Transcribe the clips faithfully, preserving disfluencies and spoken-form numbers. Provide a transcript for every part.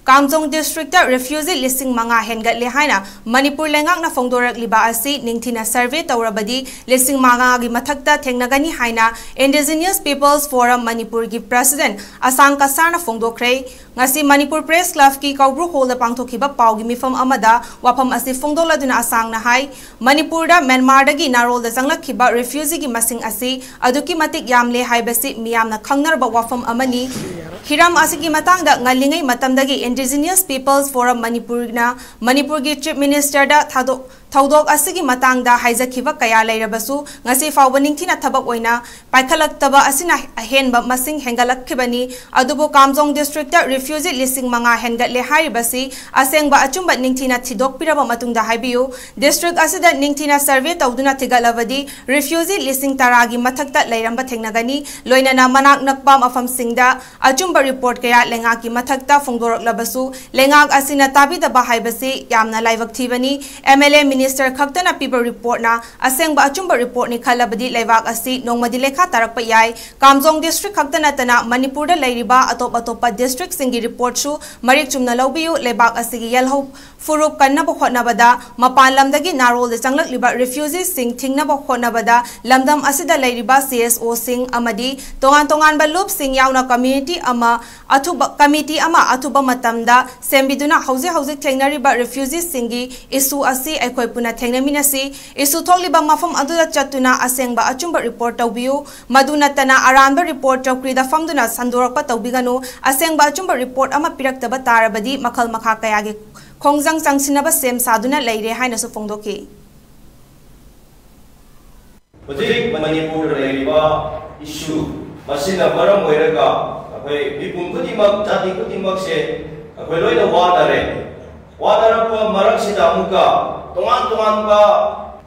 ꯀꯥꯝꯖꯣꯡ district refugee ꯂꯤꯁꯤꯡ ꯃꯉꯥ ꯍꯦꯟꯒꯠꯂꯦ ꯍꯥꯏꯅ ꯃꯅꯤꯄꯨꯔ ꯂꯩꯉꯥꯛꯅ ꯐꯣꯡꯗꯣꯔꯛꯂꯤꯕ ꯑꯁꯤ ꯅꯤꯡꯊꯤꯅ ꯁꯔꯚꯦ ꯇꯧꯔꯕꯗꯤ ꯂꯤꯁꯤꯡ ꯃꯉꯥꯒꯤ ꯃꯊꯛꯇ ꯊꯦꯡꯅꯒꯅꯤ ꯍꯥꯏꯅ Indigenous Peoples Forum ꯃꯅꯤꯄꯨꯔꯒꯤ ꯄ꯭ꯔꯦꯁꯤꯗꯦꯟꯠ ꯑꯁꯥꯡ ꯀꯁꯥꯔꯅ ꯐꯣꯡꯗꯣꯛꯈ꯭ꯔꯦ꯫ ꯉꯁꯤ ꯃꯅꯤꯄꯨꯔ ꯄ꯭ꯔꯦꯁ ꯀ꯭ꯂꯕꯀꯤ ꯀꯧꯕ꯭ꯔꯨ ꯍꯣꯜꯗ ꯄꯥꯡꯊꯣꯛꯈꯤꯕ ꯄꯥꯎꯒꯤ ꯃꯤꯐꯝ ꯑꯃꯗ ꯋꯥꯐꯝ ꯑꯁꯤ ꯐꯣꯡꯗꯣꯛꯂꯗꯨꯅ ꯑꯁꯥꯡꯅ ꯍꯥꯏ, ꯃꯅꯤꯄꯨꯔꯗ ꯃ꯭ꯌꯥꯟꯃꯥꯔꯗꯒꯤ ꯅꯥꯔꯣꯜꯗ ꯆꯪꯂꯛꯈꯤꯕ ꯔꯤꯐ꯭ꯌꯨꯖꯤꯒꯤ ꯃꯁꯤꯡ ꯑꯁꯤ ꯑꯗꯨꯛꯀꯤ ꯃꯇꯤꯛ ꯌꯥꯝꯂꯦ ꯍꯥꯏꯕꯁꯤ ꯃꯤꯌꯥꯝꯅ ꯈꯪꯅꯔꯕ ꯋꯥꯐꯝ ꯑꯃꯅꯤ꯫ ꯍꯤꯔꯝ ꯑꯁꯤꯒꯤ ꯃꯇꯥꯡꯗ ꯉꯜꯂꯤꯉꯩ ꯃꯇꯝꯗꯒꯤ Indigenous Peoples Forum ꯃꯅꯤꯄꯨꯔꯅ ꯃꯅꯤꯄꯨꯔꯒꯤ ꯆꯤꯐ ꯃꯤꯅꯤꯁꯇꯔꯗ ꯊꯥꯗꯣꯛ-, ꯊꯧꯗꯣꯛ ꯑꯁꯤꯒꯤ ꯃꯇꯥꯡꯗ ꯍꯥꯏꯖꯈꯤꯕ ꯀꯌꯥ ꯂꯩꯔꯕꯁꯨ, ꯉꯁꯤ ꯐꯥꯎꯕ ꯅꯤꯡꯊꯤꯅ ꯊꯕꯛ ꯑꯣꯏꯅ ꯄꯥꯏꯈꯠꯂꯛꯇꯕ ꯑꯁꯤꯅ ꯑꯍꯦꯟꯕ ꯃꯁꯤꯡ ꯍꯦꯟꯒꯠꯂꯛꯈꯤꯕꯅꯤ꯫ ꯑꯗꯨꯕꯨ ꯀꯥꯝꯖꯣꯡ ꯗꯤꯁꯇ꯭ꯔꯤꯛꯇ ꯔꯤꯐ꯭ꯌꯨꯖꯤ ꯂꯤꯁꯤꯡ ꯃꯉꯥ ꯍꯦꯟꯒꯠꯂꯦ ꯍꯥꯏꯔꯤꯕꯁꯤ ꯑꯁꯦꯡꯕ ꯑꯆꯨꯝꯕ ꯅꯤꯡꯊꯤꯅ ꯊꯤꯗꯣꯛꯄꯤꯔꯕ ꯃꯇꯨꯡꯗ ꯍꯥꯏꯕꯤꯌꯨ꯫ ꯗꯤꯁꯇ꯭ꯔꯤꯛ ꯑꯁꯤꯗ ꯅꯤꯡꯊꯤꯅ ꯁꯔꯚꯦ ꯇꯧꯗꯨꯅ ꯊꯤꯒꯠꯂꯕꯗꯤ ꯔꯤꯐ꯭ꯌꯨꯖꯤ ꯂꯤꯁꯤꯡ ꯇꯔꯥꯒꯤ ꯃꯊꯛꯇ ꯂꯩꯔꯝꯕ ꯊꯦꯡꯅꯒꯅꯤ꯫ ꯂꯣꯏꯅꯅ ꯃꯅꯥꯛ ꯅꯛꯄ ꯃꯐꯝꯁꯤꯡꯗ ꯑꯆꯨꯝꯕ ꯔꯤꯄꯣꯔꯠ ꯀꯌꯥ ꯂꯩꯉꯥꯛꯀꯤ ꯃꯊꯛꯇ ꯐꯣꯡꯗꯣꯔꯛꯂꯕꯁꯨ ꯂꯩꯉꯥꯛ ꯑꯁꯤꯅ ꯇꯥꯕꯤꯗꯕ ꯍꯥꯏꯕꯁꯤ ꯌꯥꯝꯅ ꯂꯥꯏꯕꯛ ꯊꯤꯕꯅꯤ꯫ ꯑꯦꯝ ꯑꯦꯜ ꯑꯦ ꯃꯤꯅꯤꯁꯇꯔ ꯈꯛꯇꯅ ꯄꯤꯕ ꯔꯤꯄꯣꯔꯠꯅ ꯑꯁꯦꯡꯕ ꯑꯆꯨꯝꯕ ꯔꯤꯄꯣꯔꯠꯅꯤ ꯈꯜꯂꯕꯗꯤ ꯂꯩꯕꯥꯛ ꯑꯁꯤ ꯅꯣꯡꯃꯗꯤ ꯂꯩꯈꯥ ꯇꯥꯔꯛꯄ ꯌꯥꯏ꯫ ꯀꯥꯝꯖꯣꯡ ꯗꯤꯁꯇ꯭ꯔꯤꯛ ꯈꯛꯇ ꯅꯠꯇꯅ ꯃꯅꯤꯄꯨꯔꯗ ꯂꯩꯔꯤꯕ ꯑꯇꯣꯞ ꯑꯇꯣꯞꯄ ꯗꯤꯁꯇ꯭ꯔꯤꯛꯁꯤꯡꯒꯤ ꯔꯤꯄꯣꯔꯠꯁꯨ ꯃꯔꯤꯛ ꯆꯨꯝꯅ ꯂꯧꯕꯤꯌꯨ꯫ ꯂꯩꯕꯥꯛ ꯑꯁꯤꯒꯤ ꯌꯦꯜꯍꯧ ꯐꯨꯔꯨꯞ ꯀꯟꯅꯕ ꯍꯣꯠꯅꯕꯗ ꯃꯄꯥꯟ ꯂꯝꯗꯒꯤ ꯅꯥꯔꯣꯜꯗ ꯆꯪꯂꯛꯂꯤꯕ ꯔꯤꯐ꯭ꯌꯨꯖꯤꯁꯤꯡ ꯊꯤꯡꯅꯕ ꯍꯣꯠꯅꯕꯗ ꯂꯝꯗꯝ ꯑꯁꯤꯗ ꯂꯩꯔꯤꯕ ꯁꯤ ꯑꯦꯁ ꯑꯣꯁꯤꯡ ꯑꯃꯗꯤ ꯇꯣꯉꯥꯟ ꯇꯣꯉꯥꯟꯕ ꯂꯨꯞꯁꯤꯡ ꯌꯥꯎꯅ ꯀꯝꯃ꯭ꯌꯨꯅꯤꯇꯤ ꯑꯃ ꯑꯊꯨꯕ, ꯀꯃꯤꯇꯤ ꯑꯃ ꯑꯊꯨꯕ ꯃꯇꯝꯗ ꯁꯦꯝꯕꯤꯗꯨꯅ ꯍꯧꯖꯤꯛ ꯍꯧꯖꯤꯛ ꯊꯦꯡꯅꯔꯤꯕ ꯔꯤꯐ꯭ꯌꯨꯖꯤꯁꯤꯡꯒꯤ ꯏꯁꯨ ꯑꯁꯤ ꯑꯩꯈꯣꯏ ꯄꯨꯟꯅ ꯊꯦꯡꯅꯃꯤꯟꯅꯁꯤ꯫ ꯏꯁꯨ ꯊꯣꯛꯂꯤꯕ ꯃꯐꯝ ꯑꯗꯨꯗ ꯆꯠꯇꯨꯅ ꯑꯁꯦꯡꯕ ꯑꯆꯨꯝꯕ ꯔꯤꯄꯣꯔꯠ ꯇꯧꯕꯤꯌꯨ꯫ ꯃꯗꯨ ꯅꯠꯇꯅ ꯑꯔꯥꯟꯕ ꯔꯤꯄꯣꯔꯠ ꯆꯧꯀ꯭ꯔꯤꯗ ꯐꯝꯗꯨꯅ ꯁꯟꯗꯣꯔꯛꯄ ꯇꯧꯕꯤꯒꯅꯨ꯫ ꯑꯁꯦꯡꯕ ꯑꯆꯨꯝꯕ ꯔꯤꯄꯣꯔꯠ ꯑꯃ ꯄꯤꯔꯛꯇꯕ ꯇꯥꯔꯕꯗꯤ ꯃꯈꯜ ꯃꯈꯥ ꯀꯌꯥꯒꯤ ꯈꯣꯡꯖꯪ ꯆꯪꯁꯤꯟꯅꯕ ꯁꯦꯝ ꯁꯥꯗꯨꯅ ꯂꯩꯔꯦ ꯍꯥꯏꯅꯁꯨ ꯐꯣꯡꯗꯣꯛꯈꯤ꯫ ꯍꯧꯖꯤꯛ ꯃꯅꯤꯄꯨꯔꯗ ꯂꯩꯔꯤꯕ ꯏꯁꯨ ꯃꯁꯤꯅ ꯃꯔꯝ ꯑꯣꯏꯔꯒ ꯑꯩꯈꯣꯏ ꯃꯤꯄꯨꯝ ꯈꯨꯗꯤꯡꯃꯛ, ꯖꯥꯇꯤ ꯈꯨꯗꯤꯡꯃꯛꯁꯦ ꯑꯩꯈꯣꯏ ꯂꯣꯏꯅ ꯋꯥꯅꯔꯦ꯫ ꯋꯥꯅꯔꯛꯄ ꯃꯔꯛꯁꯤꯗ ꯑꯃꯨꯛꯀ ꯇꯣꯉꯥꯟ ꯇꯣꯉꯥꯟꯕ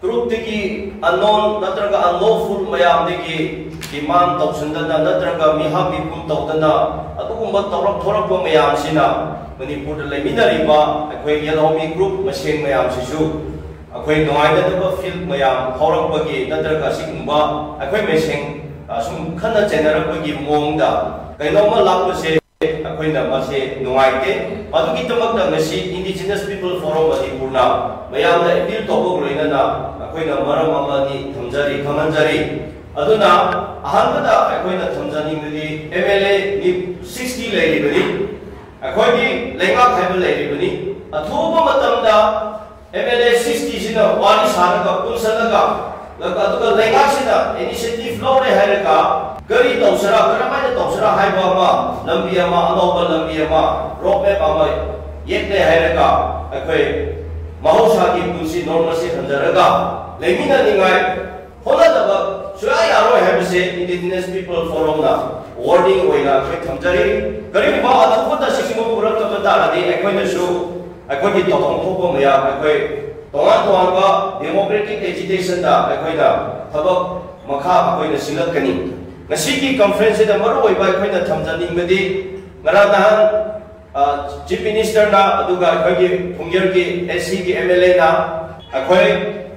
ꯒ꯭ꯔꯨꯞꯇꯒꯤ ꯑꯟꯅꯣꯟ ꯅꯠꯇ꯭ꯔꯒ ꯑꯟꯂꯣꯐꯨꯜ ꯃꯌꯥꯝꯗꯒꯤ ꯗꯤꯃꯥꯟ ꯇꯧꯁꯤꯟꯗꯅ ꯅꯠꯇ꯭ꯔꯒ ꯃꯤꯍꯥꯠ ꯃꯤꯄꯨꯟ ꯇꯧꯗꯅ ꯑꯗꯨꯒꯨꯝꯕ ꯇꯧꯔꯛꯊꯣꯔꯛꯄ ꯃꯌꯥꯝꯁꯤꯅ ꯃꯅꯤꯄꯨꯔꯗ ꯂꯩꯃꯤꯟꯅꯔꯤꯕ ꯑꯩꯈꯣꯏ ꯌꯦꯜꯍꯧꯃꯤ ꯒ꯭ꯔꯨꯞ ꯃꯁꯦꯟ ꯃꯌꯥꯝꯁꯤꯁꯨ ꯑꯩꯈꯣꯏ ꯅꯨꯡꯉꯥꯏꯅꯗꯕ ꯐꯤꯜ ꯃꯌꯥꯝ ꯐꯥꯎꯔꯛꯄꯒꯤ ꯅꯠꯇ꯭ꯔꯒ ꯑꯁꯤꯒꯨꯝꯕ ꯑꯩꯈꯣꯏ ꯃꯁꯦꯟ, ꯑ, ꯁꯨꯝ ꯈꯠꯅ ꯆꯩꯅꯔꯛꯄꯒꯤ ꯃꯑꯣꯡꯗ ꯀꯩꯅꯣꯝꯃ ꯂꯥꯛꯄꯁꯦ ꯑꯩꯈꯣꯏꯅ ꯃꯁꯦ ꯅꯨꯡꯉꯥꯏꯇꯦ꯫ ꯑꯗꯨꯒꯤꯗꯃꯛꯇ ꯉꯁꯤ Indigenous People Forum ꯃꯅꯤꯄꯨꯔꯅ ꯃꯌꯥꯝꯗ ꯑꯦꯄꯤꯜ ꯇꯧꯕꯒ ꯂꯣꯏꯅꯅ ꯑꯩꯈꯣꯏꯅ ꯃꯔꯝ ꯑꯃ ꯑꯅꯤ ꯊꯝꯖꯔꯤ, ꯈꯪꯍꯟꯖꯔꯤ꯫ ꯑꯗꯨꯅ ꯑꯍꯥꯟꯕꯗ ꯑꯩꯈꯣꯏꯅ ꯊꯝꯖꯅꯤꯡꯕꯗꯤ ꯑꯦꯝ ꯑꯦꯜ ꯑꯦ ꯃꯤ ꯁꯤꯛꯁꯇꯤ ꯂꯩꯔꯤꯕꯅꯤ, ꯑꯩꯈꯣꯏꯒꯤ ꯂꯩꯉꯥꯛ ꯍꯥꯏꯕ ꯂꯩꯔꯤꯕꯅꯤ꯫ ꯑꯊꯨꯕ ꯃꯇꯝꯗ ꯑꯦꯝ ꯑꯦꯜ ꯑꯦ ꯁꯤꯛꯁꯇꯤꯁꯤꯅ ꯋꯥꯔꯤ ꯁꯥꯔꯒ ꯄꯨꯟꯁꯜꯂꯒ, ꯑꯗꯨꯒ ꯂꯩꯉꯥꯛꯁꯤꯅ ꯏꯅꯤꯁꯤꯌꯦꯇꯤꯚ ꯂꯧꯔꯦ ꯍꯥꯏꯔꯒ ꯀꯔꯤ ꯇꯧꯁꯤꯔꯥ, ꯀꯔꯝꯍꯥꯏꯅ ꯇꯧꯁꯤꯔꯥ ꯍꯥꯏꯕ ꯑꯃ, ꯂꯝꯕꯤ ꯑꯃ, ꯑꯅꯧꯕ ꯂꯝꯕꯤ ꯑꯃ, ꯔꯣꯗ ꯃꯦꯞ ꯑꯃ ꯌꯦꯛꯂꯦ ꯍꯥꯏꯔꯒ ꯑꯩꯈꯣꯏ ꯃꯍꯧꯁꯥꯒꯤ ꯄꯨꯟꯁꯤ ꯅꯣꯔꯃꯜꯁꯤ ꯍꯟꯖꯔꯒ ꯂꯩꯃꯤꯟꯅꯅꯤꯡꯉꯥꯏ ꯍꯣꯠꯅꯗꯕ ꯁꯨꯡꯌꯥ ꯌꯥꯔꯣꯏ ꯍꯥꯏꯕꯁꯦ Indigenous People Forumꯅ ꯋꯥꯔꯅꯤꯡ ꯑꯣꯏꯅ ꯑꯩꯈꯣꯏ ꯊꯝꯖꯔꯤ꯫ ꯀꯔꯤꯒꯨꯝꯕ ꯑꯊꯨꯕꯗ ꯁꯤꯒꯨꯝꯕ ꯄꯨꯔꯛꯇꯕ ꯇꯥꯔꯗꯤ ꯑꯩꯈꯣꯏꯅꯁꯨ ꯑꯩꯈꯣꯏꯒꯤ ꯇꯧꯐꯝ ꯊꯣꯛꯄ ꯃꯌꯥꯝ ꯑꯩꯈꯣꯏ ꯇꯣꯉꯥꯟ ꯇꯣꯉꯥꯟꯕ ꯗꯦꯃꯣꯀ꯭ꯔꯦꯇꯤꯛ ꯑꯦꯖꯤꯇꯦꯁꯟꯗ ꯑꯩꯈꯣꯏꯅ ꯊꯕꯛ ꯃꯈꯥ ꯑꯩꯈꯣꯏꯅ ꯁꯤꯜꯂꯛꯀꯅꯤ꯫ ꯉꯁꯤꯒꯤ ꯀꯟꯐ꯭ꯔꯦꯟꯁꯁꯤꯗ ꯃꯔꯨꯑꯣꯏꯕ ꯑꯩꯈꯣꯏꯅ ꯊꯝꯖꯅꯤꯡꯕꯗꯤ ꯉꯔꯥꯡ ꯅꯍꯥꯟ ꯆꯤꯐ ꯃꯤꯅꯤꯁꯇꯔꯅ ꯑꯗꯨꯒ ꯑꯩꯈꯣꯏꯒꯤ ꯐꯨꯡꯌꯔꯒꯤ ꯑꯦꯁ ꯁꯤꯒꯤ ꯑꯦꯝ ꯑꯦꯜ ꯑꯦꯅ ꯑꯩꯈꯣꯏ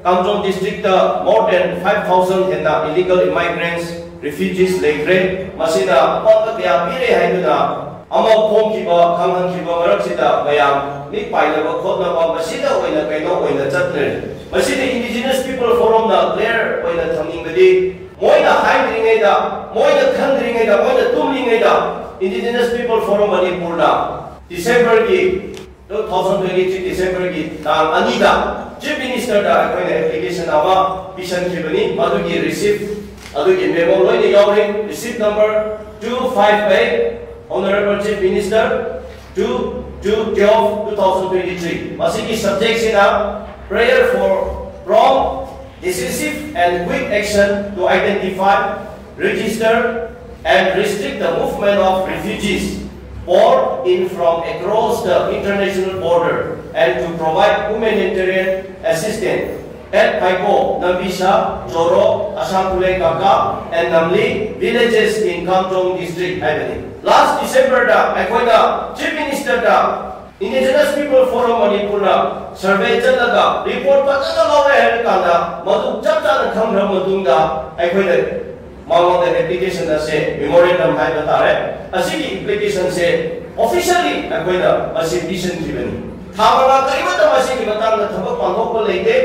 ꯀꯥꯝꯖꯣꯡ district more than five thousand ꯍꯦꯟꯅ illegal immigrants, refugees ꯂꯩꯈ꯭ꯔꯦ꯫ ꯃꯁꯤꯅ ꯑꯄꯥꯝꯕ ꯀꯌꯥ ꯄꯤꯔꯦ ꯍꯥꯏꯗꯨꯅ ꯑꯃ ꯐꯣꯡꯈꯤꯕ, ꯈꯪꯍꯟꯈꯤꯕ ꯃꯔꯛꯁꯤꯗ ꯃꯌꯥꯝ ꯃꯤꯠ ꯄꯥꯏꯅꯕ ꯈꯣꯠꯅꯕ ꯃꯁꯤꯗ ꯑꯣꯏꯅ ꯀꯩꯅꯣ ꯑꯣꯏꯅ ꯆꯠꯇ꯭ꯔꯦ꯫ ꯃꯁꯤꯗ Indigenous People Forumꯅ clear ꯑꯣꯏꯅ ꯊꯝꯅꯤꯡꯕꯗꯤ ꯃꯣꯏꯅ ꯍꯥꯏꯗ꯭ꯔꯤꯉꯩꯗ, ꯃꯣꯏꯅ ꯈꯟꯗ꯭ꯔꯤꯉꯩꯗ, ꯃꯣꯏꯅ ꯇꯨꯝꯂꯤꯉꯩꯗ Indigenous People Forum ꯃꯅꯤꯄꯨꯔꯅ ꯗꯤꯁꯦꯝꯕꯔꯒꯤ two thousand twenty three ꯗꯤꯁꯦꯝꯕꯔꯒꯤ ꯇꯥꯡ ꯑꯅꯤꯗ ꯆꯤꯐ ꯃꯤꯅꯤꯁꯇꯔꯗ ꯑꯩꯈꯣꯏꯅ ꯑꯦꯄ꯭ꯂꯤꯀꯦꯁꯟ ꯑꯃ ꯄꯤꯁꯟꯈꯤꯕꯅꯤ꯫ ꯃꯗꯨꯒꯤ ꯔꯤꯁꯤꯞ, ꯑꯗꯨꯒꯤ ꯃꯦꯃꯣ ꯂꯣꯏꯅ ꯌꯥꯎꯔꯤ꯫ Receipt number two five eight, Honorable Chief Minister, two two twelve two thousand twenty three꯫ ꯃꯁꯤꯒꯤ ꯁꯕꯖꯦꯛꯁꯤꯅ prayer for prompt, decisive and quick action to identify, register and restrict the movement of refugees poured in from across the international border and to provide humanitarian assistance at Phaiko, Nambisa, Choro, Asangkule Kaka and Namli villages in Kamjong district ꯍꯥꯏꯕꯅꯤ꯫ Last Decemberꯗ ꯑꯩꯈꯣꯏꯅ Chief Ministerꯗ Indigenous People Forum ꯃꯅꯤꯄꯨꯔꯅ survey ꯆꯠꯂꯒ report ꯐꯖꯅ ꯂꯧꯔꯦ ꯍꯥꯏꯔ ꯀꯥꯟꯗ ꯃꯗꯨ ꯆꯞ ꯆꯥꯅ ꯈꯪꯈ꯭ꯔ ꯃꯇꯨꯡꯗ ꯑꯩꯈꯣꯏꯅ ꯃꯉꯣꯟꯗ ꯑꯦꯄ꯭ꯂꯤꯀꯦꯁꯟ ꯑꯁꯦ, ꯃꯦꯃꯣꯔꯦꯟꯗꯝ ꯍꯥꯏꯕ ꯇꯥꯔꯦ, ꯑꯁꯤꯒꯤ ꯑꯦꯄ꯭ꯂꯤꯀꯦꯁꯟꯁꯦ ꯑꯣꯐꯤꯁꯤꯌꯦꯜꯂꯤ ꯑꯩꯈꯣꯏꯅ ꯃꯁꯤ ꯄꯤꯁꯤꯟꯈꯤꯕꯅꯤ꯫ ꯊꯥ ꯃꯉꯥ ꯀꯔꯤꯃꯠꯇ ꯃꯁꯤꯒꯤ ꯃꯇꯥꯡꯗ ꯊꯕꯛ ꯄꯥꯡꯊꯣꯛꯄ ꯂꯩꯇꯦ,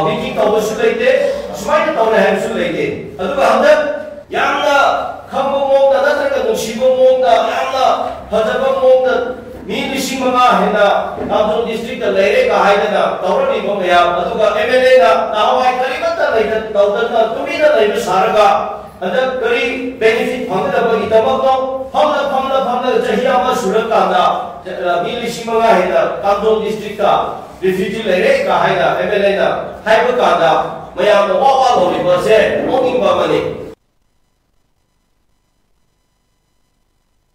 ꯃꯤꯇꯤꯡ ꯇꯧꯕꯁꯨ ꯂꯩꯇꯦ, ꯑꯁꯨꯃꯥꯏꯅ ꯇꯧꯔꯦ ꯍꯥꯏꯕꯁꯨ ꯂꯩꯇꯦ꯫ ꯑꯗꯨꯒ ꯍꯟꯗꯛ ꯌꯥꯝꯅ ꯈꯪꯕ ꯃꯑꯣꯡꯗ ꯅꯠꯇ꯭ꯔꯒ ꯅꯨꯡꯁꯤꯕ ꯃꯑꯣꯡꯗ, ꯌꯥꯝꯅ ꯐꯖꯕ ꯃꯑꯣꯡꯗ ꯃꯤ ꯂꯤꯁꯤꯡ ꯃꯉꯥ ꯍꯦꯟꯅ ꯀꯥꯝꯖꯣꯡ ꯗꯤꯁꯇ꯭ꯔꯤꯛꯇ ꯂꯩꯔꯦꯒ ꯍꯥꯏꯗꯅ ꯇꯧꯔꯛꯂꯤꯕ ꯃꯌꯥꯝ, ꯑꯗꯨꯒ ꯑꯦꯝ ꯑꯦꯜ ꯑꯦꯅ ꯅꯍꯥꯟꯋꯥꯏ ꯀꯔꯤꯃꯠꯇ ꯂꯩꯇ ꯇꯧꯗꯅ ꯇꯨꯃꯤꯟꯅ ꯂꯩꯕ ꯁꯥꯔꯒ ꯍꯟꯗꯛ ꯀꯔꯤ ꯕꯦꯅꯤꯐꯤꯠ ꯐꯪꯒꯗꯕꯒꯤꯗꯃꯛꯅꯣ? ꯐꯝꯅ ꯐꯝꯅ ꯐꯝꯅ ꯆꯍꯤ ꯑꯃ ꯁꯨꯔꯀꯥꯟꯗ ꯃꯤ ꯂꯤꯁꯤꯡ ꯃꯉꯥ ꯍꯦꯟꯅ ꯀꯥꯝꯖꯣꯡ ꯗꯤꯁꯇ꯭ꯔꯤꯛꯇ ꯔꯤꯐ꯭ꯌꯨꯖꯤ ꯂꯩꯔꯦꯒ ꯍꯥꯏꯅ ꯑꯦꯝ ꯑꯦꯜ ꯑꯦꯅ ꯍꯥꯏꯕ ꯀꯥꯟꯗ ꯃꯌꯥꯝꯅ ꯋꯥ ꯋꯥ ꯂꯧꯔꯤꯕꯁꯦ ꯅꯣꯛꯅꯤꯡꯕ ꯑꯃꯅꯤ꯫